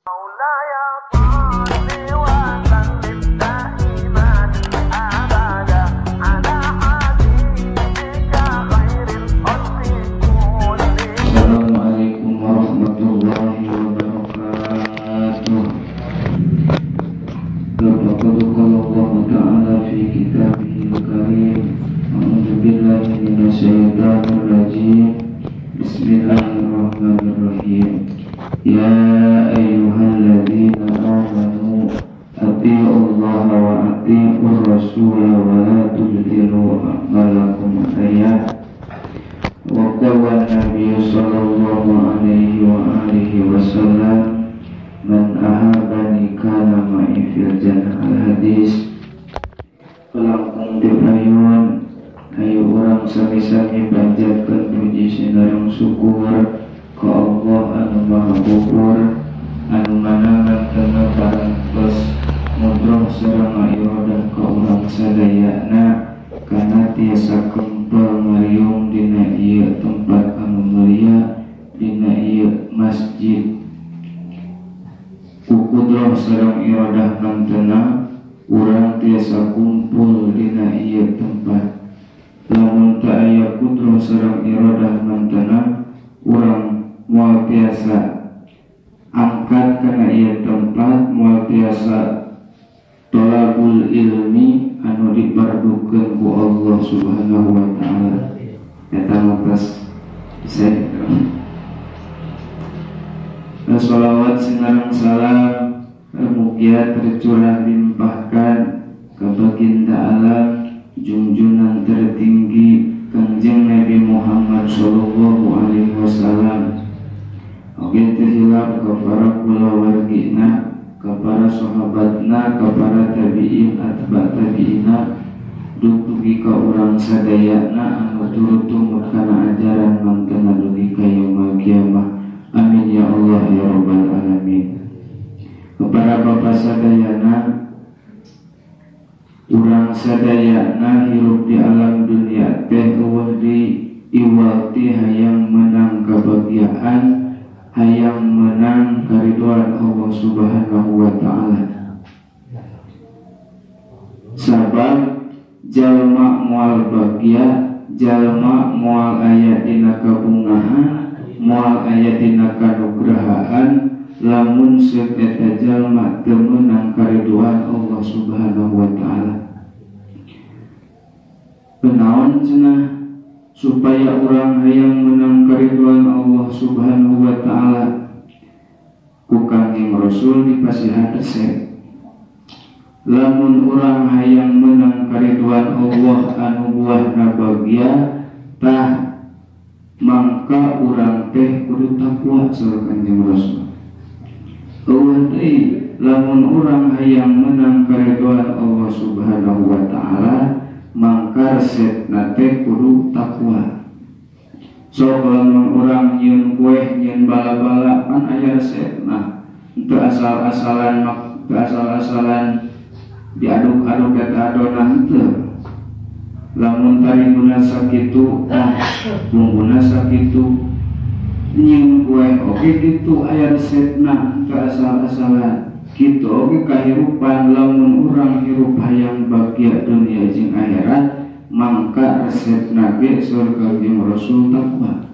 Assalamualaikum warahmatullahi wabarakatuh. Laqad qala Allahu ta'ala fi kitabihil karim. A'udzu billahi minasyaitonir rajim. Bismillahirrahmanirrahim. Ya ayyuhalladzina amanu athi'ullaha wa athi'ur rasula wa la tubtilu a'malakum. Ayat. Wa qala an-nabiy sallallahu alaihi wa alihi wasallam, man ahabbani kana ma'i fil jannah. Al-hadis. Pelangkung dipayun ayo urang sami-sami panjatkeun puji sinareng syukur ka Allah anu maha bubur anu manangan kana parantos ngobrol sareng irodah ka urang sadayana kana tiasa kempel ngariung dina ieu tempat anu mulia dina ieu masjid. Ku kudroh sareng irodah mantena urang tiasa kumpul dina ieu tempat. Lamun teu aya kudroh sareng irodah mantena urang moal tiasa angkat kana ieu tempat, moal tiasa tolabul ilmi anu dipardukeun ku Allah Subhanahu wa taala. Eta matas saya. Sholawat sinareng salam mugia tercurah limpahkan ka baginda alam junjungan tertinggi Kangjeng Nabi Muhammad sallallahu alaihi wasallam. Oge teu hilap ka para kulawargina, ka para sahabatna, ka para tabi'in atba tabi'ina, dugi ka urang sadayana anu turut tumut kana ajaran mangkana dugi ka yaumul kiamah. Amin ya Allah ya rabbal alamin. Kepada bapak sadayana, urang sadayana hirup di alam dunia teh eueuh di iwal ti hayang menang kebahagiaan, hayang menang kariduan Allah Subhanahu wa taala. Sabab jalma moal bahagia, jalma moal aya dina kabungahan, moal aya dina kanugrahaan lamun seut eta jalma teu meunang kariduan Allah Subhanahu wa taala. Kunaon cenah supaya urang hayang menang kariduan Allah Subhanahu wa taala? Ku Kangjeng Rasul dipasihan resep. Lamun urang hayang menang kariduan Allah anu buahna bahagia, tah mangka urang teh kudu takwa saur Kangjeng Rasul. Eueuh deui lamun urang hayang menang kariduan Allah Subhanahu wa taala, mangka resepna teh kudu takwa. Sok lamun urang nyieun kueh, nyieun bala-bala pan aya resepna. Teu asal-asalan, teu asal-asalan diaduk-aduk eta adonan teu. Lamun taringguna sakitu, tah bumbuna sakitu. Nyieun kueh oge kitu aya resepna, teu asal-asalan. Kitu oge kahirupan lamun urang hirup hayang bahagia dunia jeung akhirat, mangka resepna ge saur Kangjeng Rasul takwa.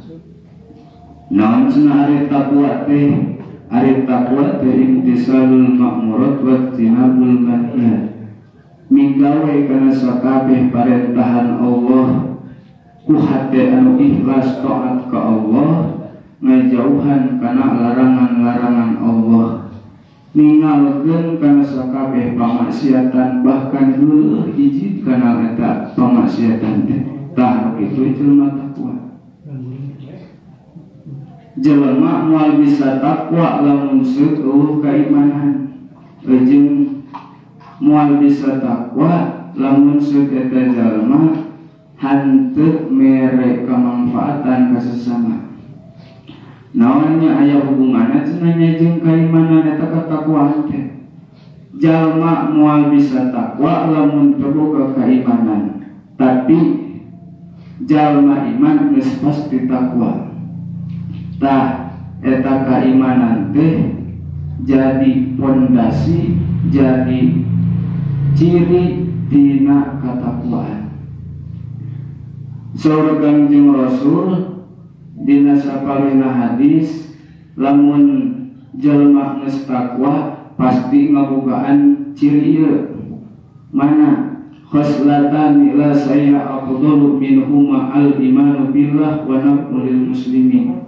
Naon cenah ari takwa teh? Ari takwa teh imtisalul ma'murat wa ijtinabul manhiyat. Migawe kana sakabeh parentahan Allah ku hate anu ikhlas taat ka Allah, ngajauhan kana larangan-larangan Allah, ninggalkeun kana sakabeh pamaksiatan, bahkan heueuh hiji kana eta pamaksiatan teh. Tah kitu jelema takwa. Jelema moal bisa takwa lamun seut eueuh kaimanan, jeung moal bisa takwa lamun seut eta jalma hanteu mere kamanfaatan ka sesama. Naonnya aya hubunganna cenah nya jeung kaimanan eta katakwaan teh. Jalma moal bisa takwa lamun teu boga kaimanan, tapi jalma iman geus pasti takwa. Tah eta kaimanan teh jadi pondasi jadi ciri dina katakwaan. Saur Kangjeng Rasul dina sapalihna hadis lamun jelma geus takwa pasti ngabogaan ciri ieu. Mana khoslatani la saya afdalu minhuma al imanu billah wa naf'ul muslimin.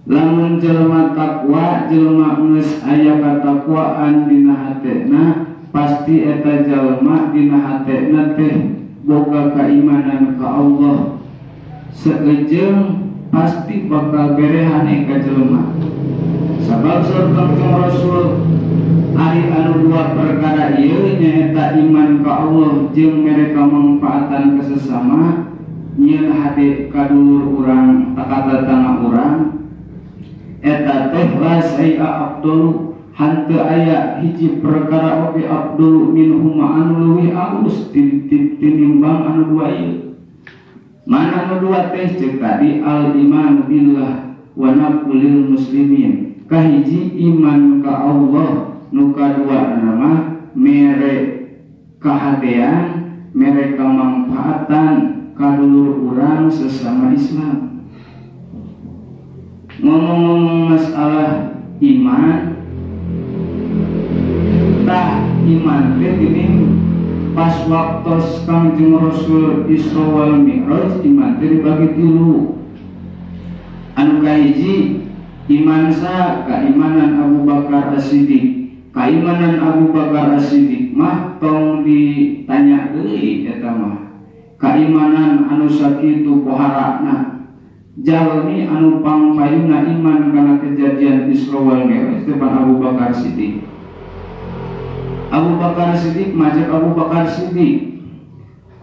Lamun jelma takwa jelma geus aya katakwaan dina hatena pasti eta jelma dina hatena teh boga keimanan ka Allah seujeng pasti bakal berehane ka jelema. Sabab saur Kangjeng Rasul ari anu dua perkara ieu nyaeta iman ka Allah jeung mere kamangfaatan ka sesama nyieun hade ka dulur urang ka tatangga urang eta teh la saia afdalu hanteu aya hiji perkara oge afdalu minhuma anu leuwih alus tinimbang anu dua ieu. Mana anu dua teh ceuk tadi al iman billah wa naf'ul muslimin. Kahiji iman ka Allah, nu kadua nama mere kahadean, mere kamangfaatan ka dulur urang sesama Islam. Ngomong-ngomong masalah iman, tah iman teh geuning pas waktos Kangjeng Rasul Isra wal Mi'raj iman teh dibagi tilu. Anu kahiji iman sa keimanan Abu Bakar As-Siddiq. Keimanan Abu Bakar As-Siddiq mah tong ditanya deui eta mah. Keimanan anu sakitu poharana jalmi anu pangpayuna iman kana kejadian Isra wal Mi'raj teh Abu Bakar Siddiq. Abu Bakar Siddiq majek Abu Bakar Siddiq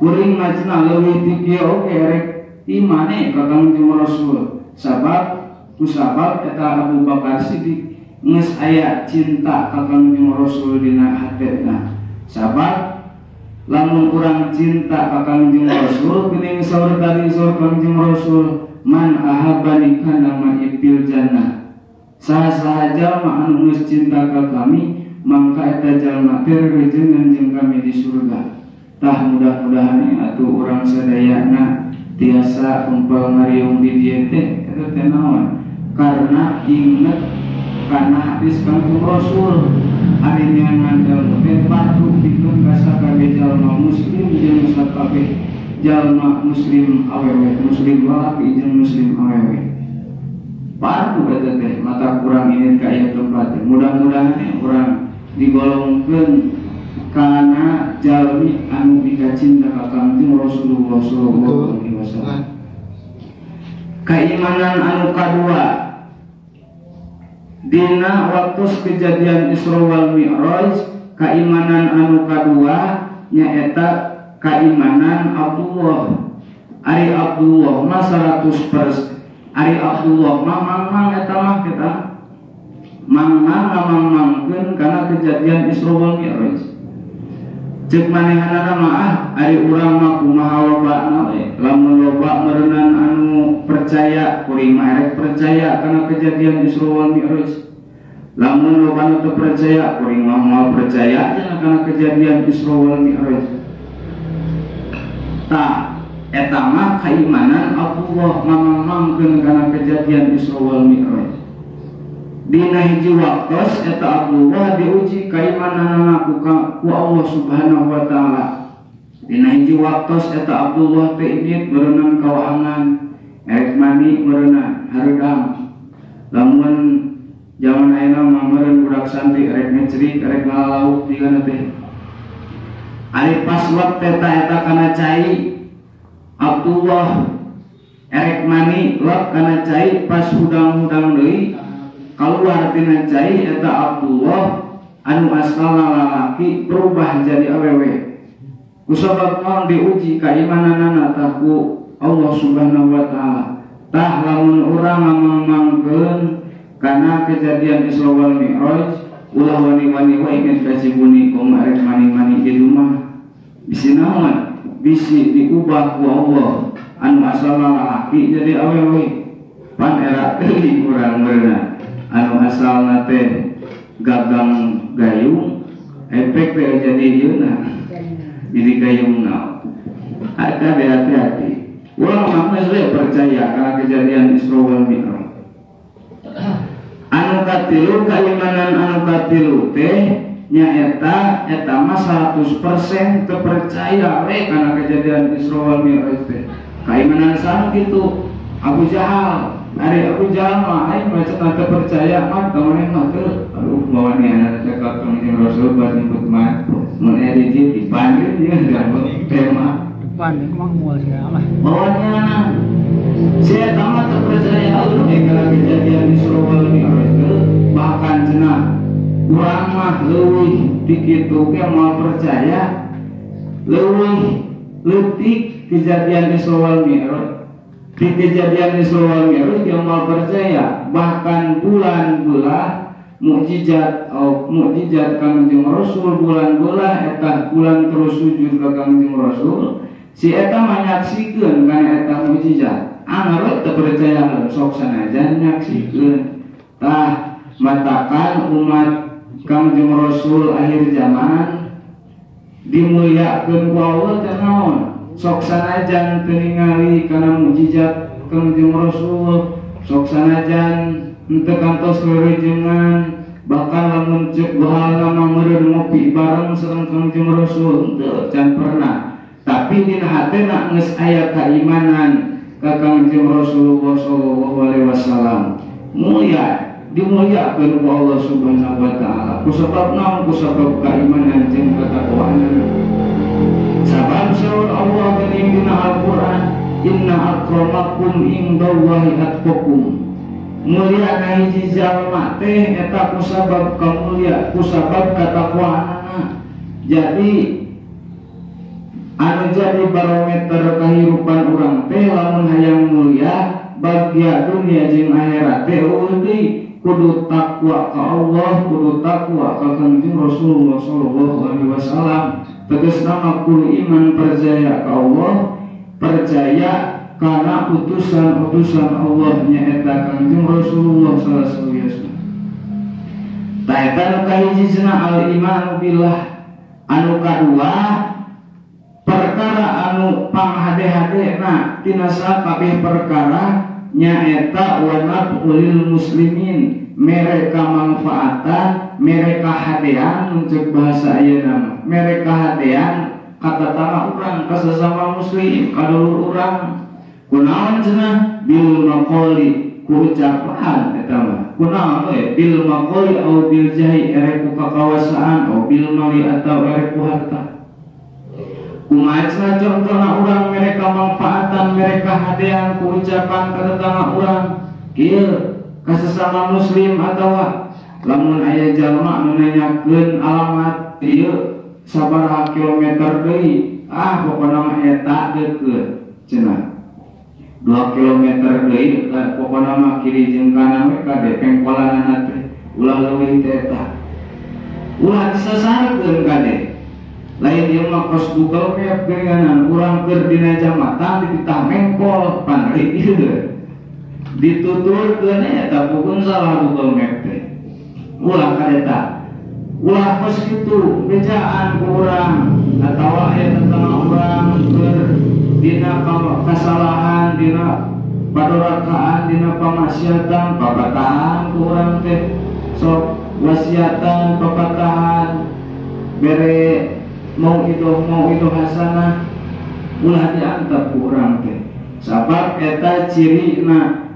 kuring majna leuwih ti kieu oge rek imane ka Kangjeng Rasul. Sabab kusabab eta Abu Bakar Siddiq geus aya cinta ka Kangjeng Rasul dina hatena. Sabab lamun urang cinta ka Kangjeng Rasul geuning saur tadi saur Kangjeng Rasul man ahabbani kana ma'i fil jannah. Saha-saha jalma anu geus cinta ka kami mangka eta jalma teh rejengan jeung kami di surga. Tah mudah-mudahan atuh urang sadayana tiasa kumpul ngariung di dieu teh eta teh naon? Karena inget kana hadis Kangjeng Rasul ari neangan ilmu teh fardu pikeun ka sakabeh jalma muslim jeung sakabeh jalma muslim awewe, muslim lalaki jeung muslim awewe. Fardu eta teh mata kurang ini ka ieu tempat. Mudah-mudahan urang digolongkeun kana jalmi anu mikacinta ka Kangjeng Rasulullah sallallahu alaihi wasallam. Keimanan anu kadua dina waktu kejadian Isra wal Mi'raj, keimanan anu kadua nyaeta keimanan Abdullah. Ari Abdullah mah 100%. Ari Abdullah mah mang-mang eta mah kita mang-mang ngamang-mangkeun kana kejadian Isra wal Mi'raj. Ceuk manehanana mah ah ari urang mah kumaha lobana we, lamun loba meureunan anu percaya kuring mah erek percaya kana kejadian Isra wal Mi'raj. Lamun loba nu teu percaya kuring mah moal percaya kana kejadian Isra wal Mi'raj. Tah eta mah keimanan Abdullah ngamang-mangkeun kana kejadian Isra wal Mi'raj. Dina hiji waktos eta Abdullah diuji keimananana ku Allah Subhanahu wa taala. Dina hiji waktos eta Abdullah teh indit berenang kawahangan, erek mani merenang hareudang. Lamun jaman ayeuna mah meureun budak santri erek ngecerik, erek ngalalauk digana teh. Ari pas waktu eta eta kana cai Abdullah erek mani lep kana cai pas hudang-hudang deui kaluar tina cai eta Abdullah anu asalna lalaki berubah jadi awewe. Kusabab naon diuji keimananana tah ku Allah Subhanahu wa taala. Tah lamun urang ngamang-mangkeun kana kejadian Isra wal Mi'raj ulah wani-wani wae ngan ka Cibuni kumaha rek mani-mani di rumah. Bisi naon? Bisi diubah ku Allah anu asalna lalaki jadi awewe. Pan era teuing urang beurna. Anu asalna teh gagang gayung efek teh jadi ieuna jadi gayung naon. Ada hati-hati. Urang mah geus percaya kana kejadian Isra wal Mi'raj. Anu katilu keimanan anu katilu teh nyaeta eta mah 100% teu percaya we kana kejadian Isra wal Mi'raj teh. Keimanan saha kitu? Abu Jahal. Ari Abu Jahal mah aing mah cenah teu percaya mah ka maneh mah teu. Aduh mawanehanna teh ka Kangjeng Rasul bari nyebut mah mun aya di dieu dipanggil ieu tema. Depan mah moal sia lah. Mawanehanna si eta mah teu percaya eueuh kana kejadian Isra wal Mi'raj teh. Bahkan cenah urang mah leuwih di kitu ge moal percaya leuwih leutik kejadian Isra wal Mi'raj. Di kejadian Isra wal Mi'raj dia moal percaya, bahkan bulan belah mukjizat mukjizat Kangjeng Rasul bulan belah eta bulan terus sujud ka Kangjeng Rasul si eta mah nyaksikeun kana eta mukjizat. Anggar teu percaya sok sanajan nyaksikeun. Tah matakan umat Kangjeng Rasul akhir zaman dimuliakeun ku Allah teh naon? Sok sanajan teu ningali kana mukjizat Kangjeng Rasul, sok sanajan henteu kantos rerejengan, bahkan lamun ceuk bahalna mah meureun ngopi bareng sareng Kangjeng Rasul henteu can pernah. Tapi dina hatena geus aya keimanan ka Kangjeng Rasulullah sallallahu alaihi wasallam. Mulia dimuliakeun ku Allah Subhanahu wa taala. Kusabab naon? Kusabab keimanan jeung ketakwaan. Sabab saur Allah geuning dina Al-Qur'an, inna akramakum indallahi atqakum. Mulia na hiji jalma teh eta kusabab kamulia, kusabab katakwaanana. Jadi anu jadi barometer kahirupan urang teh lamun hayang mulia bagia dunia jeung akhirat teh eueuh deui kudu takwa ka Allah, kudu takwa ka Kangjeng Rasulullah sallallahu alaihi wasallam. Tegasna mah kudu iman percaya ka Allah, percaya kana utusan-utusan Allah nyaeta Kangjeng Rasulullah sallallahu alaihi wasallam. Tah eta nu kahiji cenah al-imanu billah. Anu kadua perkara anu panghade-hadena tina sakabeh perkara nyaeta wa naf'ul muslimin, mereka manfaatan, mereka hadean untuk bahasa ayeuna mah, mereka hadean ka tatangga urang, ka sesama muslim, ka dulur urang. Kunaon cenah bil maqali ku ucapan eta mah. Kunaon we bil maqali au bil jahi erek ku kakawasaan, au bil mali atau erek ku harta. Kumaha cenah contohna urang mereka manfaatan, mereka hadean ku ucapan ka tetangga urang kieu ka sesama muslim atawa lamun aya jalma nu nanyakeun alamat ieu sabaraha kilometer deui, ah pokona mah eta deukeut cenah 2 kilometer deui pokona mah kiri jeung kanan we kade pengkolanana teh ulah leuwih teh eta ulah disasarkeun kade. Lain ieu mah kos Google Map geuningan urang keur dina jambatan dititah mengkol panri ieu dituturkeun eta pukun salah Google Map teh. Ulah kadeta ulah kos kitu bejaan ku urang atawa aya tetangga urang keur dina kasalahan, dina padorakaan, dina pamaksiatan, papatahan ku urang teh sok wasiatan papatahan bere mau itu hasanah ulah diantep ku urang teh. Sabab eta cirina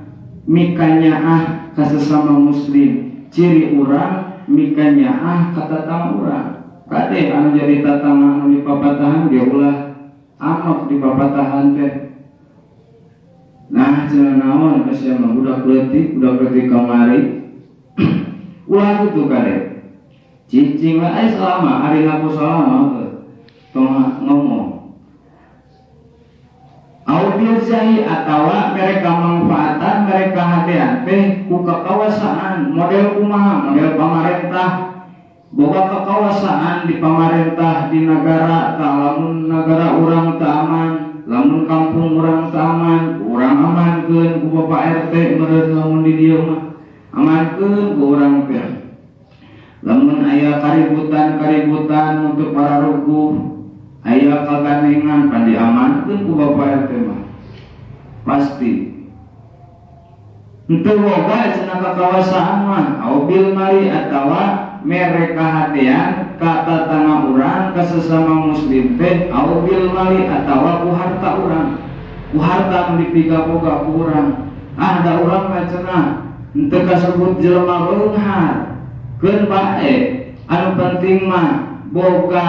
mikanyaah ka sesama muslim, ciri urang mikanyaah ka tatangga urang. Kade anu jadi tatangga anu dipapatahan ge ulah amok dipapatahan teh. Nah cenah naon geus mah budak leutik kamari ulah kitu kade. Cicing lah selama hari aku selama tong ngomong. Au bil jahi atawa mereka manfaatan, mereka hadean teh ku kakawasaan model kumaha, model pamarentah. Boga kakawasaan di pamarentah di negara, tak lamun negara urang tak aman, lamun kampung urang tak aman, urang amankeun ku Bapak RT meureun lamun di dieu mah. Amankeun ku urang teh. Lamun aya kaributan-kaributan untuk para rukuh, aya kagandengan pan diamankeun ku Bapak RT mah. Pasti. Henteu boga cenah kakawasaan mah, au bil mali atawa mere kahadean ka tatangga urang ka sesama muslim teh au bil mali atawa ku harta urang. Ku harta nu dipigaboga ku urang. Ah da urang mah cenah henteu kasebut jelema beunghar. Keun bae anu penting mah boga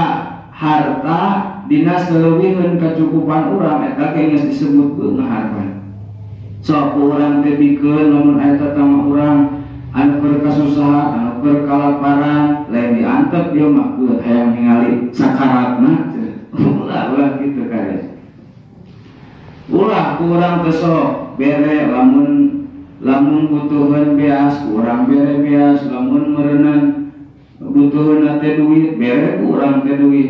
harta dina saleuwiheun kacukupan urang eta ge geus disebut beunghar mah. Sok urang teh bikeun lamun aya tatangga urang anu keur kasusahan, anu keur kalaparan, lain diantep ieu mah keun hayang ningali sakaratna. Ulah ulah kitu kades. Ulah ku urang teh sok bere lamun lamun butuheun beas ku urang bere beas, lamun meureunan butuheun teh duit bere ku urang teh duit.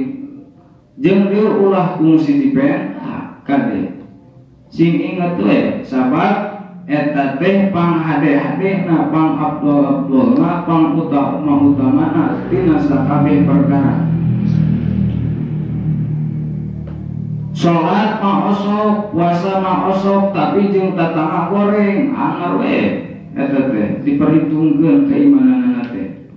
Jeung dieu ulah kungsi dipenta kade. Sing inget we sabab eta teh pang hade-hadena, pang abdol-abdolna, pang utama-utamana tina sakabeh perkara. Salat mah osok, puasa mah osok, tapi jeung tatangga goreng anger we eta teh diperhitungkeun keimananana teh.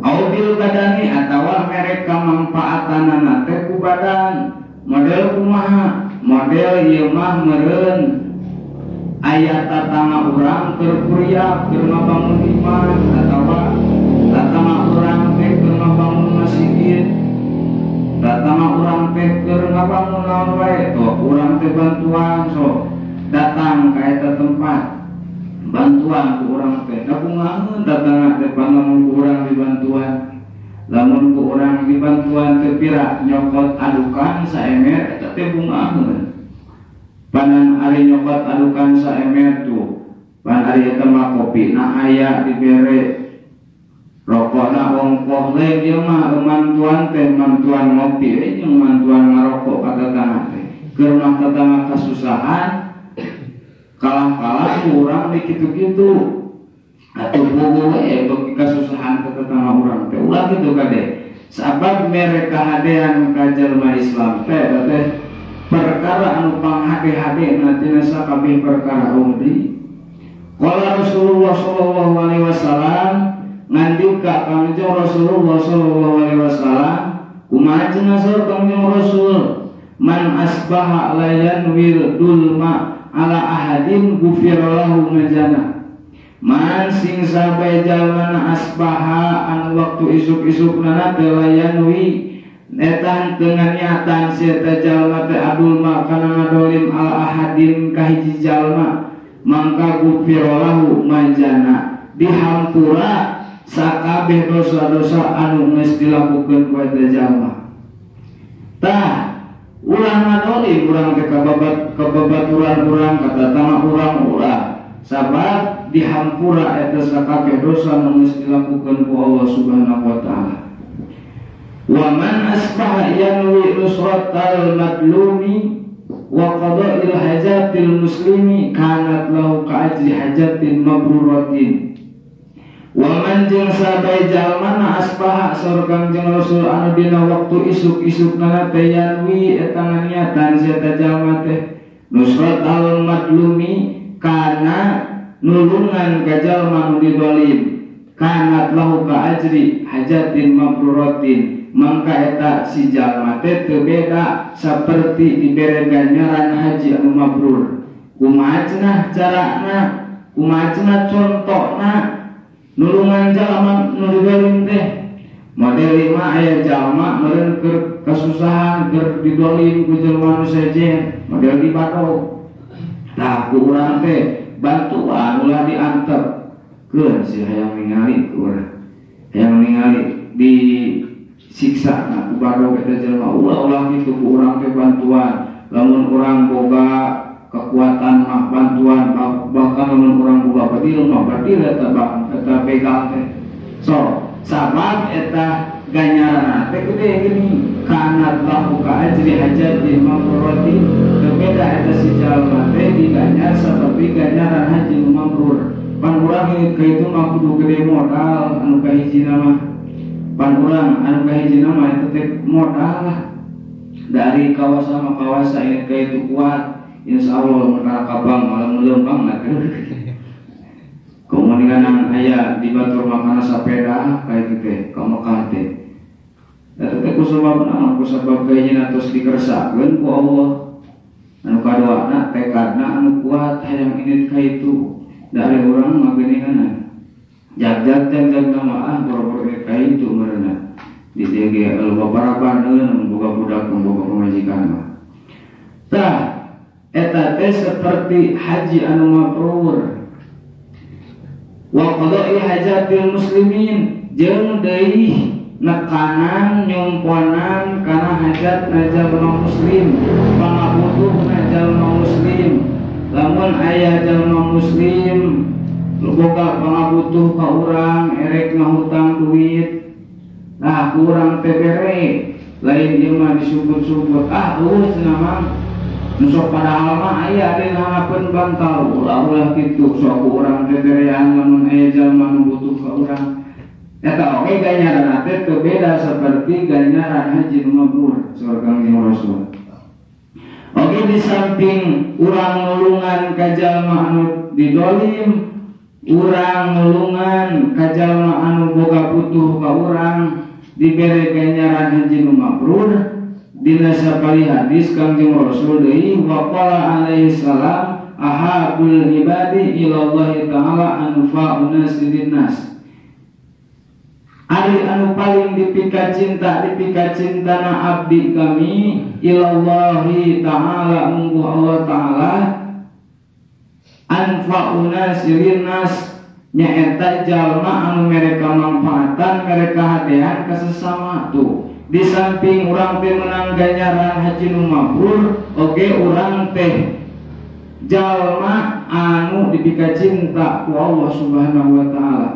Au bil badani atawa mere kamangfaatanana teh ku badan. Model kumaha? Model ieu mah meureun aya tatangga urang keur kuriak, keur ngabangun imah atawa tatangga urang teh keur ngabangun masjid, tatangga urang teh keur ngabangun naon wae, tuh urang teh bantuan sok datang ka eta tempat bantuan ku urang teh. Da kungaheun tatangga teh panamun ku urang dibantuan. Lamun ku urang dibantuan teh pira nyokot adukan saemer eta teh bungaheun. Panan ari nyokot adukan saemer tuh, pan ari eta mah kopina aya dibere, rokokna ongkoh lain ieu mah mantuan teh mantuan ngopi jeung mantuan ngarokok ka tatangga teh. Keur mah tatangga kasusahan kalah-kalah ku urang di kitu-kitu. Atuh bogo we beuki kasusahan ka tatangga urang teh. Ulah kitu kade. Sabab mere kahadean ka jelema Islam teh teh perkara anu panghade-hadena tina sakabeh perkara deui. Qala Rasulullah sallallahu alaihi wasallam ngandika Kangjeng Rasulullah sallallahu alaihi wasallam kumaha cenah saur Kangjeng Rasul man asbaha la yanwil dulma ala ahadin ghufira lahu majana. Man sing sabae jalmana asbaha anu waktu isuk-isukna teh la yanwi eta teu niatan si eta jalma teh adulma kana ngadolim ala ahadin ka hiji jalma mangka ghufira lahu majana dihampura sakabeh dosa-dosa anu geus dilakukeun ku eta jalma. Tah ulah ngadolim urang teh ka babaturan urang ka tatangga urang ulah sabab dihampura eta sakabeh dosa anu geus dilakukeun ku Allah Subhanahu wa taala. Wa man asbaha yanwi nusratal madlumi wa qada'il hajatil muslimi kanat lahu ka ajri hajatin mabruratin. Wa man jeung sabae jalmana asbaha saur Kangjeng Rasul anu dina waktu isuk-isukna teh yanwi eta nganiatan si eta jalma teh nusratal madlumi kana nulungan ka jalma nu didolim kanat lahu ka ajri hajatin mabruratin mangka eta si jalma teh teu beda saperti dibere ganjaran haji anu mabrur. Kumaha cenah carana, kumaha cenah contona nulungan jalma nu didolim teh? Model lima aya jalma meureun keur kasusahan keur didolim ku jelema nu sejen model dibadog. Tah ku urang teh bantuan ulah diantep keun si hayang ningali ku urang, hayang ningali disiksa na ku badog eta jelema. Ulah-ulah kitu ku urang teh bantuan. Lamun urang boga kekuatan mah bantuan, bahkan lamun urang boga badil mah badil eta eta begal teh. So sabab eta ganjaran teh gede gini kanat lahu ka ajri hajatin mabruratin teu beda eta si jalma teh diganjar saperti ganjaran haji mabrur. Pan urang ini ka itu mah kudu gede modal anu kahijina mah. Pan urang anu kahijina mah eta teh modal lah. Dari kawasa mah kawasa ini ka itu kuat. Insya Allah mun kapang malam leumpang lah. Kemudian aya di batur makana sapeda ka itu teh ka Mekah teh. Eta teh ku sabab naon? Ku sabab kahijina tos dikersakeun ku Allah. Anu kaduana tekadna anu kuat hayang init ka itu. Dari urang mah geuningan jag-jag jag-jag nama ah boro-boro init ka itu meureunna. Di dieu ge babarabaneun boga budak boga pamajikan mah. Tah eta teh seperti haji anu mabrur. Wa qada'i hajatil muslimin jeung deui nekanan nyumponan kana hajat jalma muslim, pangabutuhna jalma muslim. Lamun aya jalma muslim boga pangabutuh ka urang erek ngahutang duit, nah kurang teh bere lain ieu mah disubut-subut ah eueuh cenah mah nu sok padahal mah aya dina hangapeun bantal ulah-ulah kitu sok ku urang teh berean lamun aya jalma nu butuh ka urang. Eta oge ganjaran teh teu beda seperti ganjaran haji nu mabrur saur Kangjeng Rasul. Oge di samping urang nulungan ka jalma anu didolim, urang nulungan ka jalma anu boga butuh ka urang dibere ganjaran haji nu mabrur. Dina sapali hadis Kangjeng Rasul deui wa qala alaihi salam ahabul ibadi ilallahi ta'ala anfa'un nas. Ari anu paling dipika cintana abdi kami ilallahi ta'ala munggu Allah ta'ala anfa'una silinnas nyaeta jalma anu mereka manfaatan mereka hadean ka sesama tuh. Di samping urang teh menang ganjaran haji nu mabrur oge urang teh jalma anu dipika cinta ku Allah Subhanahu wa ta'ala.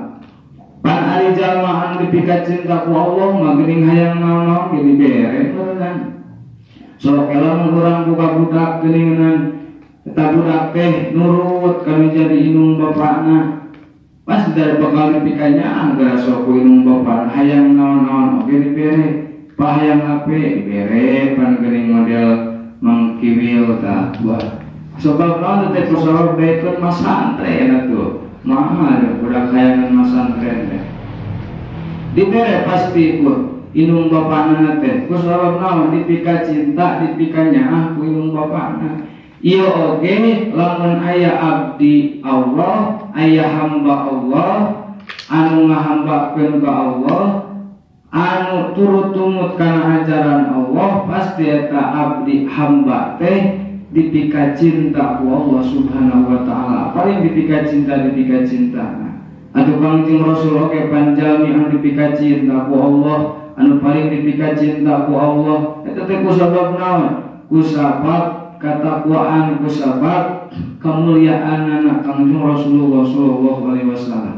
Pan ari jalma anu dipika cinta ku Allah mah geuning hayang naon-naon ge dibere meureunnan. Sok lamun urang boga budak geuningan eta budak teh nurut kanu jadi inung bapana. Pas dari bakal dipikanya ah geura sok ku inung bapana hayang naon-naon oge dibere. Pahayang HP dibere pan geuning model mangkiwil tah buah. Sebab naon teh ku sabab daekeun masantren atuh. Mahal budak hayangan masantren teh. Dibere pasti ku inung bapana teh. Ku sabab naon dipika cinta dipika nyaah ku inung bapana. Ieu oge lamun aya abdi Allah, aya hamba Allah anu ngahambakeun ka Allah, anu turut tumut kana ajaran Allah, pasti eta abdi hamba teh dipika cinta ku Allah Subhanahu wa ta'ala. Paling dipika cinta. Atuh Kangjeng Rasul oge panjalmi anu dipika cinta ku Allah, anu paling dipika cinta ku Allah eta teh ku sabab naon? Ku sabab katakwaan, ku sabab kemuliaan anak Kangjeng Rasulullah sallallahu alaihi wasallam.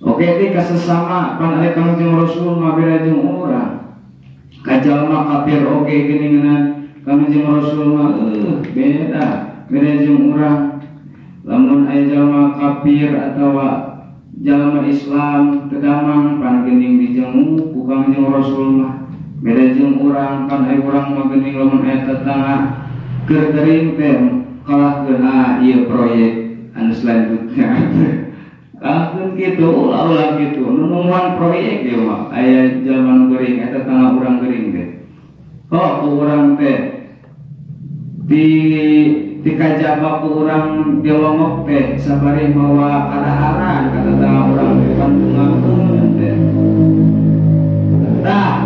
Oke teh kasesama pan ari Kangjeng Rasul mah beda jeung urang. Ka jalma kafir oge geuningan Kangjeng Rasul mah beda, beda jeung urang. Lamun aya jalma kafir atawa jalma Islam teu damang pan geuning dijenguk ku Kangjeng Rasul mah. Beda jeung urang pan aya urang mah geuning lamun aya tetangga keur gering teh kalahkeun ah ieu proyek anu selanjutnya. Kalahkeun kitu ulah-ulah kitu nu nungguan proyek ieu mah aya jalma nu gering eta tetangga urang gering teh. Oh, ku urang teh di kajaba ku urang di longok teh sabari mawa kadaharan ka tetangga urang teh pantungakeun teh. Tah,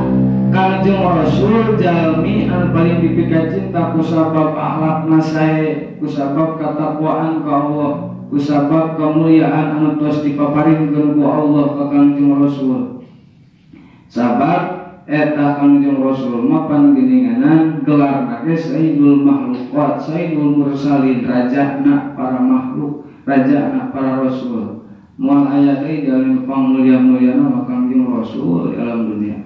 Kangjeng Rasul jalmi anu paling dipika cinta ku sabab akhlakna sae, ku sabab katakwaan ka Allah, ku sabab kemuliaan anu tos dipaparinkeun ku Allah ka Kangjeng Rasul. Sabab eta Kangjeng Rasul mah panggeninganan gelarna ge Sayyidul Makhluqat, Sayyidul Mursalin, rajana para makhluk, rajana para rasul. Moal aya deui dalam pangmulia-muliana mah Kangjeng Rasul di alam dunia.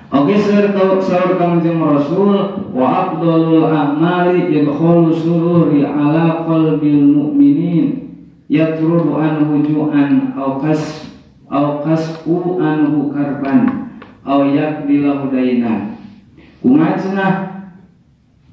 Oke, saur Kangjeng Rasul wa afdalul a'mali idkhalu sururi ala qalbil mu'minin. yatrudu anhu ju'an aw kas aw kas'u anhu karban aw yaqdilahu dainan. Kumaha cenah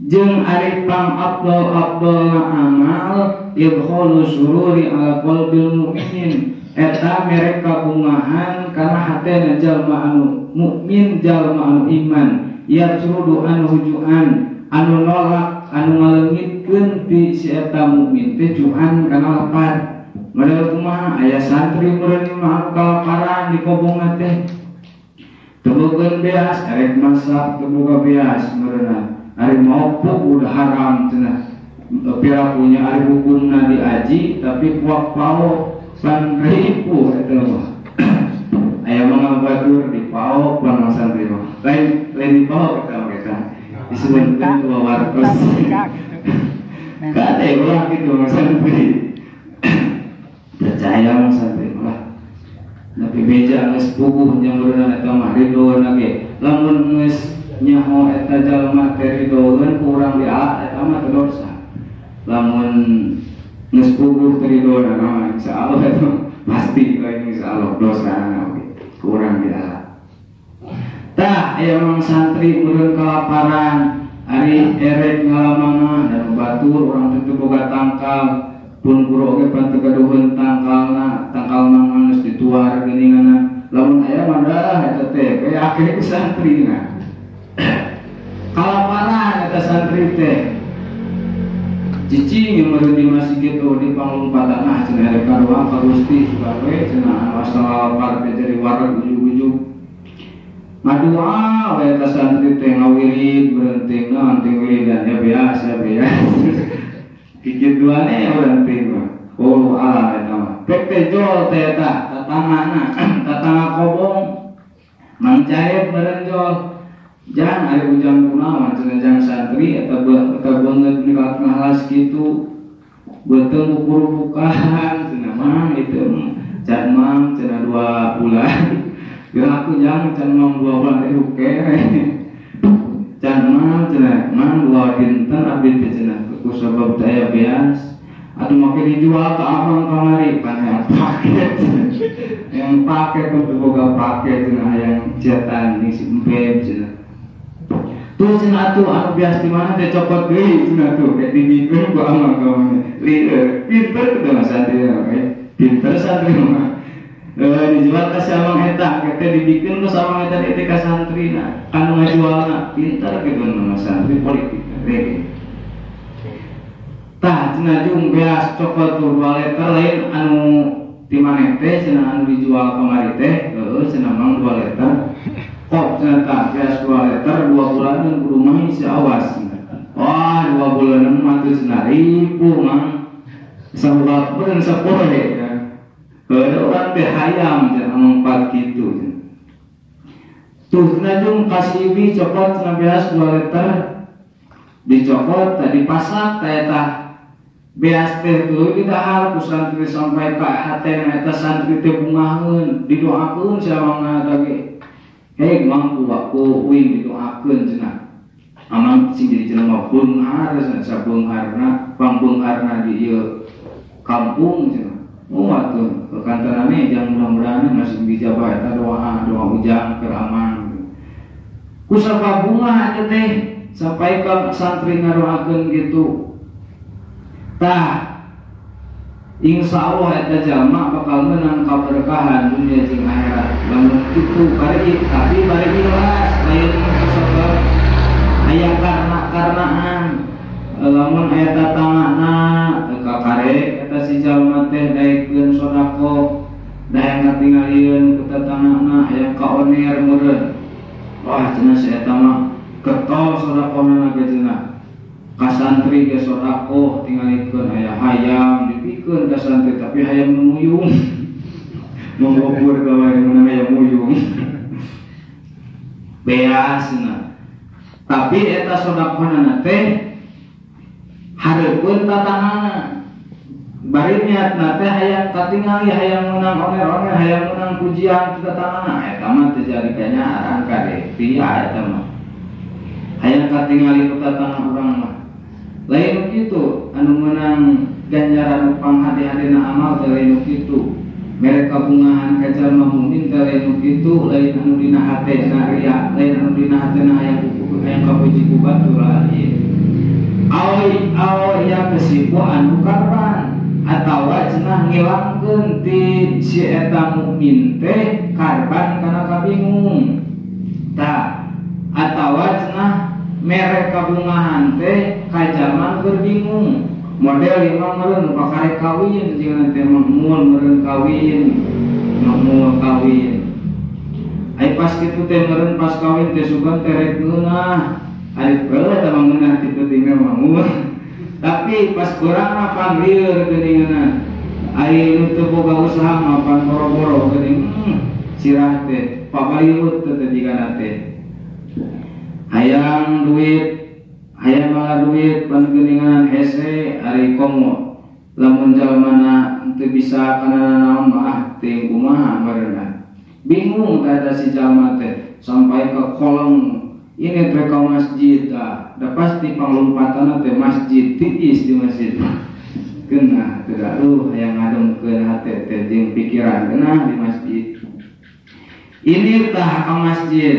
jeung ari pang abdol-abdolna amal idkhalu sururi ala qalbil mu'minin eta mere kabungahan kana hatena jalma anu mukmin jalma anu iman yatrudu anhu ju'an anu nolak anu ngaleungitkeun ti si eta mukmin teh ju'an kana lapar. Model kumaha aya santri meureun mah kalaparan di kobongan teh teu boga beas erek masak teu boga beas meureunna ari maupuk udah haram cenah pirakunya ari hukumna diaji tapi kuak pao pan ripu eta mah aya mah batur di pao pan santri mah lain lain di pao eta mah eta disebutkeun ku wartos kade ulah kitu mah santri percaya mah santri mah tapi beja geus puguh nyameureunna eta mah ridhoeuna ge lamun geus nyaho eta jalma teh ridhoeun ku urang diala eta mah teu dosa lamun geus puguh teh ridhoeuna mah insyaallah eta pasti lain insyaallah dosana oge ku urang diala. Tah aya mang santri meureun kalaparan ari erek ngalamana dan batur urang teh teu boga tangkal pun guru oge pan teu gaduheun tangkalna tangkal mangan geus dituar geuninganna lamun aya mah dah eta teh kaya akhir ku santrina kalaparan eta santri teh cicing yang meureun di masjid gitu di panglumpatan ah cenah erek karuang ka Gusti sugan we cenah anu asal lapar teh jadi wareg ujug-ujug ngadua we eta santri teh ngawirid berhenti naon teh wiridan ya biasa biasa kikituane berhenti mah oh alam eta mah pek teh jol teh eta tatangana tatanga kobong Mang Jaib meureun jol jang ari ujang kunaon cenah jang santri eta beungeut nikah ngalas kitu beuteung kukurubukan cenah mang itu can mang cenah 2 bulan geus aku jang can mang 2 bulan teh oke can mang cenah mang 2 dinten abdi teh cenah ku sabab teh aya beas atuh make dijual ka abang kamari pan hayang paket yang paket kudu boga paket cenah hayang cetan jeung si empeb cenah tuh cenah atuh anu bias di mana teh copot deui cenah tuh kayak dibikeun ku amang kamari lieur pinter teh mah santri mah pinter santri mah dijual ka si amang eta teh dibikeun ku amang eta teh ka santrina kanu ngajualna pinter kitu mah santri politik teh. Tah cenah jung beas cokot tuh 2 liter lain anu di maneh teh cenah anu dijual kamari teh heueuh cenah mang 2 liter kok cenah tah beas 2 liter 2 bulanan kudu mah si awas. Wah 2 bulanan mah teu cenah ribu mang sabulan pun sapoe ya. Heueuh urang teh hayam cenah mangpat kitu. Tuh cenah jung kasih ibi cokot cenah beas 2 liter dicokot tadi pasak teh tah beas teh tuluy didahar ku santri sampai ka hatena eta santri teh bungaheun didoakeun sia mangga ge hei mang ku ku uing didoakeun cenah amang sing jadi jelema beunghar cenah sabeungharna pangbeungharna di ieu kampung cenah oh atuh kantanane jang mudah-mudahan masih dijabah eta doa doa ujang keur aman ku sababunga eta teh sampai ka santri ngadoakeun gitu. Tah insya Allah eta jalma bakal menang kaberkahan dunia jeung akhirat lamun kitu bari tapi bari ikhlas lain kusabab aya karena-karenaan lamun aya tatangana teu kakare eta si jalma teh daekeun sedekah daek katingalieun ku tatangana aya kaoner meureun wah cenah si eta mah getol sedekahna ge cenah ka santri ge sedekah tingalikeun aya hayam dipikeun ka santri tapi hayam nu muyung mengobur ka wae mun hayam muyung beas cenah tapi eta sedekahna teh hareupeun tatangana bari niatna teh hayang katingali hayang meunang oner-oner hayang meunang pujian ti tatangana eta mah teu jadi kanyaaan kade ria eta mah hayang katingali ku tatangana urang mah. Lain kitu anu meunang ganjaran panghade-hadena amal teh lain kitu. Mere kabungahan ka jalma mukmin teh lain kitu, lain anu dina hatena ria, lain anu dina hatena hayang kuku hayang kapuji ku batur lain. Awi aw ya kesipu anu karban atawa cenah ngilangkeun ti si eta mukmin teh karban kana kabingung. Tah atawa cenah mere kabungahan teh ka jalma keur bingung. Model imam meureun nu kakarek kawin jeung teh makmul meureun kawin, makmul kawin. Ai pas kitu teh meureun pas kawin teh sugan teh rek ngeunah. Ari bae teh mah ngeunah kitu teh makmul. Tapi pas kurang mah panggil geuningan. Ai nu teu boga usaha mah pan boro-boro geuning. Sirah teh pabaliut teh jigana teh. Hayang duit, hayang malah duit pan geuningan hese ari komo. Lamun jalmana teu bisa kana naon mah teuing kumaha bareuna. Bingung teh eta si jalma teh sampai ke kolong ini teh ka masjid tah, da pasti panglompatan teh masjid tiis di masjid. Keunah teh aduh hayang ngademkeun hate teh jeung pikiran keunah di masjid. Ini tah ka masjid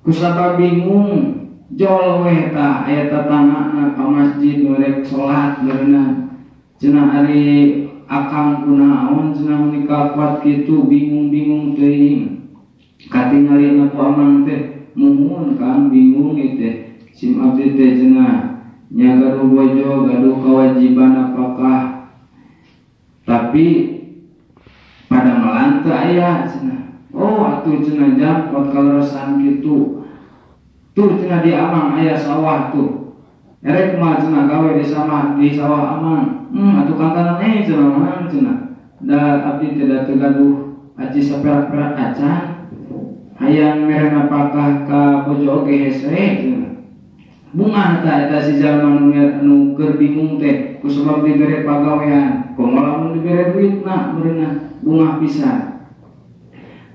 kusabab bingung jol weh tah aya tatangana ka masjid rek salat meureunna. Cenah ari akang kunaon cenah meuni kuat kitu bingung-bingung teuing. Katingalina ku amang teh muhun kang bingung ieu teh. Sim abdi teh cenah nya gaduh bojo gaduh kewajiban apakah tapi pada melan teu aya cenah. Oh atuh cenah jam pot kaleresan kitu. Tuh cenah di amang aya sawah tuh. Erek mah cenah gawe di sawah amang. Atuh kantanan cenah mah cenah. Da abdi teh da teu gaduh aji saperak-perak acan. Hayang mere napakah ka bojo oge hese cenah. Bungah tah eta si jalma nu keur bingung teh kusabab dibere pagawean. Komo lamun dibere duitna meureunna bungah pisan.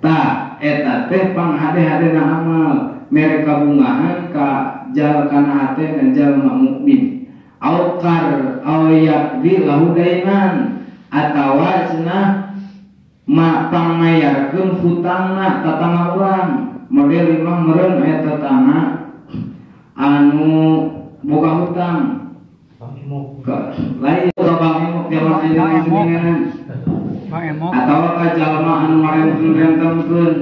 Tah eta teh panghade-hadena amal mere kabungahan ka jal kana hate na jalma mukmin. Au kar au yaqdi lahu dainan atawa cenah ma pangmayarkeun hutangna tatangga urang. Model imah meureun aya tatangga anu boga hutang. Lain ka Bang Emok jalma ayeuna geuningan. Atawa ka jalma anu marenten-rentenkeun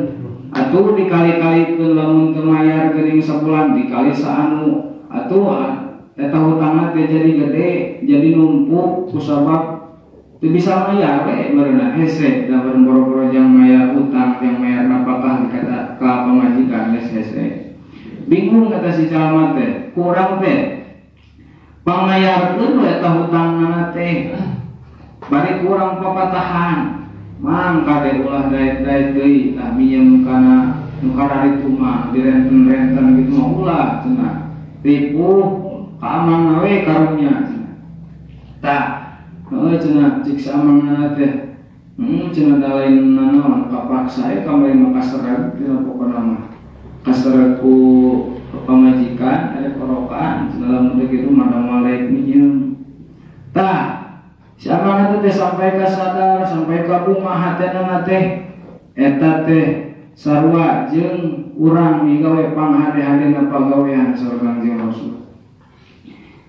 atuh dikali-kalikeun lamun teu mayar geuning sabulan dikali saanu atuh eta hutangna teh jadi gede jadi numpuk kusabab teu bisa mayar we meureunna hese da boro-boro jang mayar hutang jang mayar napakah dikata ka pamajikan geus hese. Bingung kata si jalma teh kurang teh pangmayarkeun we eta hutangna teh bari kurang papatahan mang kade ulah daet-daet deui tah minjem kana nu kararitu mah direnten-renten kitu mah ulah cenah ripuh ka amangna we karunya cenah. Tah heueuh cenah cik si amangna teh cenah da lain nanaon kapaksa we kamari mah kasereg cenah pokona mah kasereg ku pamajikan ada korokan cenah lamun teh kitu mah da malek minjem. Tah siapa nanti teh sampai ka sadar sampai ka bunga hatena teh eta teh sarua jeung urang migawe panghade-hadena pagawean saur Kangjeng Rasul.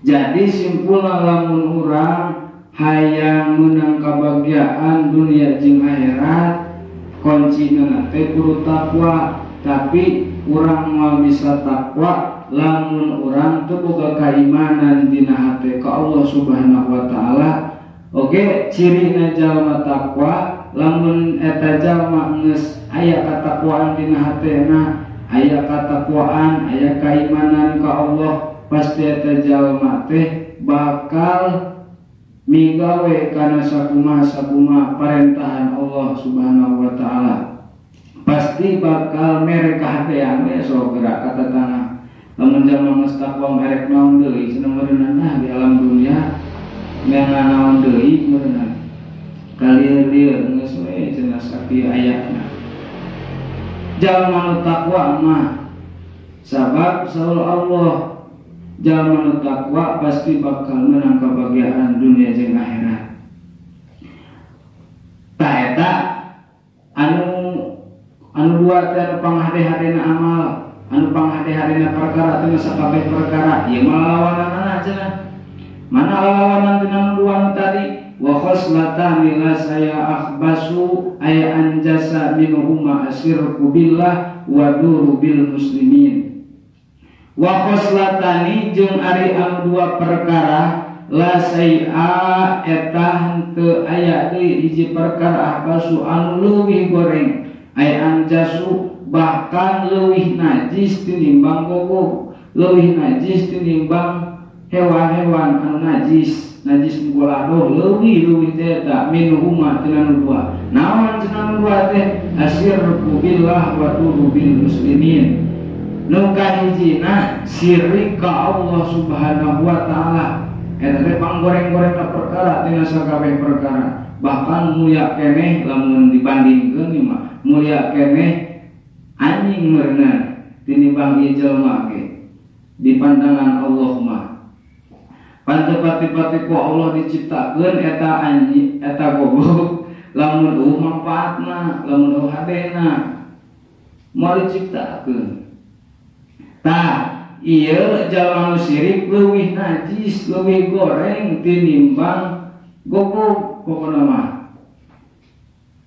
Jadi simpulna lamun urang hayang meunang kabahagiaan dunia jeung akhirat kuncina teh kudu takwa. Tapi urang moal bisa takwa lamun urang teu boga kaimanan dina hate ka Allah Subhanahu wa taala. Oke, cirina jalma takwa lamun eta jalma geus aya katakwaan dina hatena, aya katakwaan, aya kaimanan ka Allah, pasti eta jalma teh bakal migawe kana sakumaha-sakumaha parentahan Allah Subhanahu wa taala. Pasti bakal mere kahatean we sok gerak ka tatangga. Lamun jalma geus takwa merek naon deui cenah meureunna di alam dunia neangan naon deui meureunna. Kalir-lir geus we cenah sakieu ayana. Jalma nu takwa mah sabab saur Allah Jalma nu takwa pasti bakal menang kebahagiaan dunia jeung akhirat. Tah eta anu anu dua teh anu panghade-hadena amal, anu panghade-hadena perkara teh sakabeh perkara ieu mah lalawananana cenah. Mana lalawanan tina nu dua nu tadi? Wa khoslatani la saya akhbasu aya anjasa minhuma asyirku billah wa duru bil muslimin. Wa khoslatani jeung ari anu dua perkara la saya eta henteu aya deui hiji perkara akhbasu anu leuwih goreng aya anjasu bahkan leuwih najis tinimbang gogoh, leuwih najis tinimbang hewan-hewan anu najis. Najis mugoladoh leuwih-leuwih teh eta minhuma tina nu dua. Naon cenah nu dua teh? Asyirku billah wa duru bil muslimin. Nu kahijina syirik ka Allah Subhanahu wa taala. Eta teh panggoreng-gorengna perkara tina sakabeh perkara. Bahkan mulia keneh lamun dibandingkeun ieu mah mulia keneh anjing meureunna tinimbang ieu jelema ge di pandangan Allah mah. Pantepati-pati ku Allah diciptakeun eta anjing eta goblok lamun eueuh manfaatna lamun eueuh hadena moal diciptakeun. Tah ieu jalma nu syirik leuwih najis leuwih goreng tinimbang goblok pokona mah.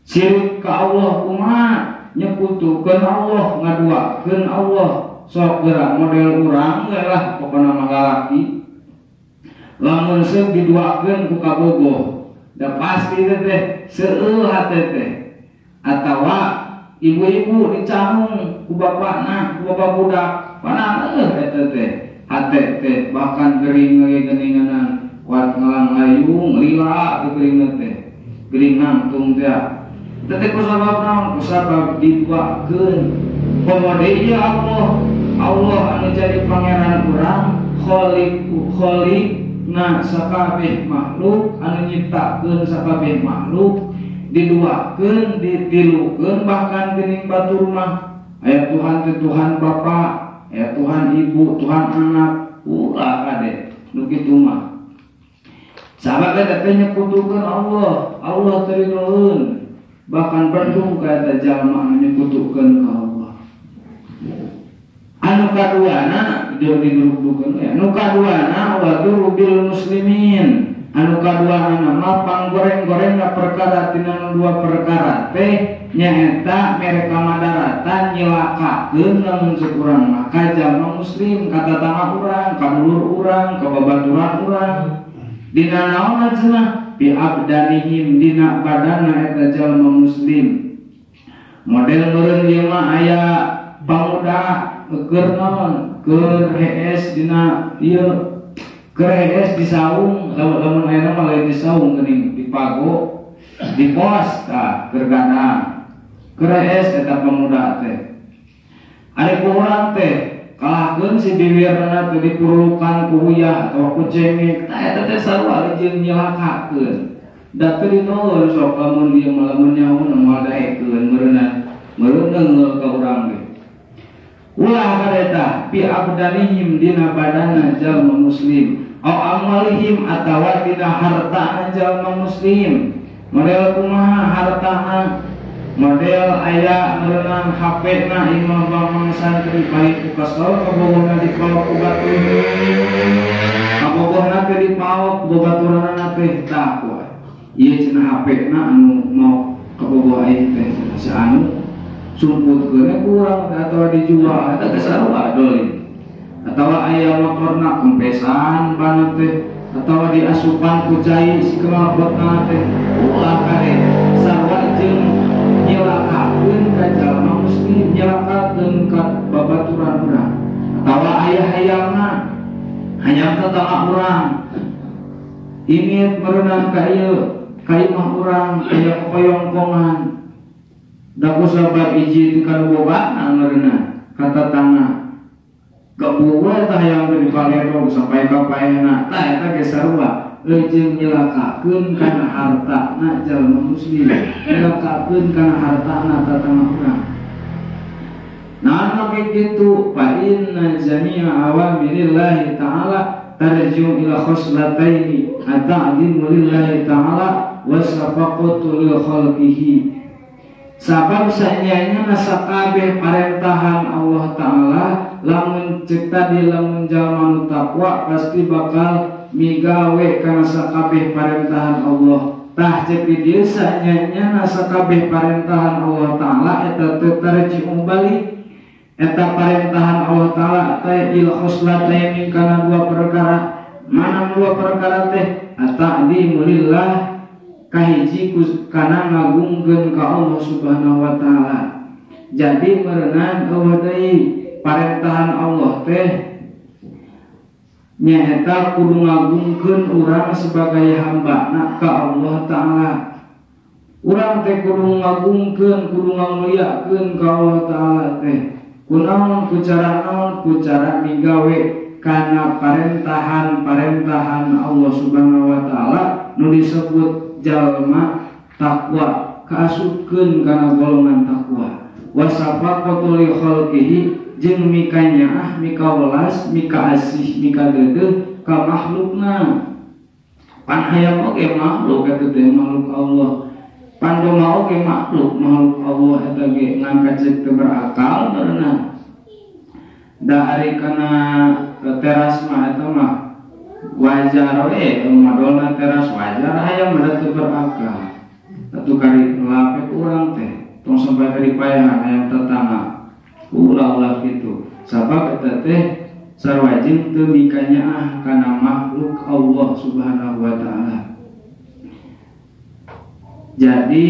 Syirik ka Allah kumaha? Nyekutukeun Allah, ngaduakeun Allah. Sok geura model urang we lah pokona mah lalaki. Lamun seuk diduakeun ku kabogoh da pasti teh seueuh hate teh. Atawa ibu-ibu dicamung ku bapakna, ku bapak budak, panah eta teh hate teh bahkan gering ge geuninganan kuat ngalang layung lila geuring teh gering nangtung teh. Eta teh kusabab naon? Kusabab diduakeun. Komo deui ieu Allah, Allah anu jadi pangeran urang, Khaliq Khaliq na sakabeh makhluk anu nyiptakeun sakabeh makhluk diduakeun ditilukeun bahkan geuning batur mah aya Tuhan teh Tuhan Bapa, aya Tuhan Ibu, Tuhan Anak, ulah kade nu kitu mah. Sabab eta teh nyekutukeun Allah, Allah teh nuhun bahkan bendung ka eta jalma anu nyekutukeun ka Allah. Anu kaduana jeung diduruk-dukeun we. Anu kaduana wa bil muslimin. Anu kaduana mah panggoreng-gorengna perkara tina nu dua perkara teh nyaeta mere kamadaratan nyelakakeun lamun ceuk urang mah ka jalma muslim, ka tatangga urang, ka dulur urang, ka babaturan urang. Dina naonna cenah? Bi abdanihim dina badana eta jalma muslim. Model meureun ieu mah aya pamuda keur naon? Keur hees dina ieu keur hees di saung, lamun ayeuna mah lain di saung geuning di pago, di pos tah keur gadang. Keur hees eta pemuda teh. Ari ku urang teh kalahkeun si biwirna teh dipurukan ku uyah atawa ku cengek, tah eta teh sarua jeung nyelakakeun. Da teu dinoeun sok lamun ieu mah lamun nyaho moal daekeun meureunna, meureun neungeul ka urang ge. Ulah kareta pi abdanihim dina badana jalma muslim au amwalihim atawa dina hartana jalma muslim. Model kumaha hartana? Model aya meunang HP na imah bang santri paling ku kesel kabogohna dipaok ku batur. Kabogohna teh dipaok ku babaturanna teh tah ku. Ieu cenah HP na anu mau kabogoh aing teh si anu sumputkeun kurang atau dijual eta teh sarua dolim. Atawa aya motorna kempesan bana teh atawa diasupan ku cai si kemalbotna teh ulah kade sarua jeung nyelakakeun ka jalma muslim, nyelakakeun ka babaturan urang. Atawa aya hayangna hayang tetangga urang ini merenang ka ieu ka imah urang aya kokoyongkongan da ku sabab hiji ti kanu bogana meureunan ka tetangga gapuh we tah hayang teh dipaledog sampai ka paehna tah eta ge sarua jeung nyelakakeun kana hartana jalma muslim, nyelakakeun kana hartana tatangga urang. Naon make kitu fa inna jami'a awamirillahi ta'ala tarji'u ila khoslataini at-ta'zimu lillahi ta'ala wasafaqatu lil khalqihi. Sabab sanyanya nasakabeh parentahan Allah ta'ala lamun cek tadi lamun jalma nu takwa pasti bakal migawe kana sakabeh parentahan Allah. Tah cek di dieu sanyanya nasakabeh parentahan Allah ta'ala eta teh tarji'u balik eta parentahan Allah ta'ala teh il khoslataini kana dua perkara. Mana dua perkara teh? At-ta'zimu lillah kahiji kana ngagungkeun ka Allah Subhanahu wa taala. Jadi meureunan eueuh deui parentahan Allah teh nyaeta kudu ngagungkeun urang sebagai hambana ka Allah taala. Urang teh kudu ngagungkeun, kudu ngamuliakeun ka Allah taala teh. Kunaon ku cara naon? Ku cara migawe kana parentahan-parentahan Allah Subhanahu wa taala nu disebut jalma takwa, kaasupkeun kana golongan takwa. Wasafaqatu li khalqihi jeung mika nyaah, mika welas, mika asih, mika deudeuh ka makhlukna. Pan hayam oge makhluk eta teh makhluk Allah. Pan domba oge makhluk, makhluk Allah eta ge ngan kacek teu berakal berenang. Da ari kana teras mah eta mah wajar we, madolna teras wajar hayam mah teu berakal. Atuh kari lape urang teh tong sampai kari payahan hayam tetangga. Ulah-ulah kitu. Sabab eta teh sarua jeung teu mikanyaah kana makhluk Allah Subhanahu wa taala. Jadi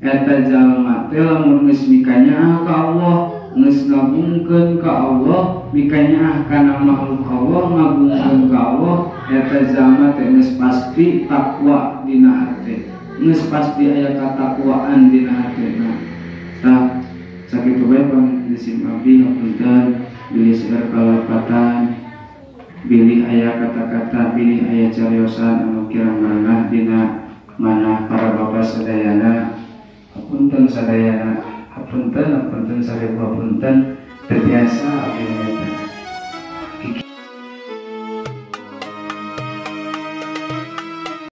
eta jalma teh lamun geus mikanyaah ka Allah, geus ngagungkeun ka Allah, mikanyaah kana makhluk Allah, ngagungkeun ka Allah, eta jalma teh geus pasti takwa dina hate. Geus pasti aya katakwaan dina hatena. Tah sakitu bae pangdisim abdi hapunten bilih seueur kalepatan, bilih aya kata-kata, bilih aya cariosan anu kirang maranah dina manah para bapak sadayana. Hapunten sadayana, hapunten, hapunten sarebu hapunten, terbiasa abdi.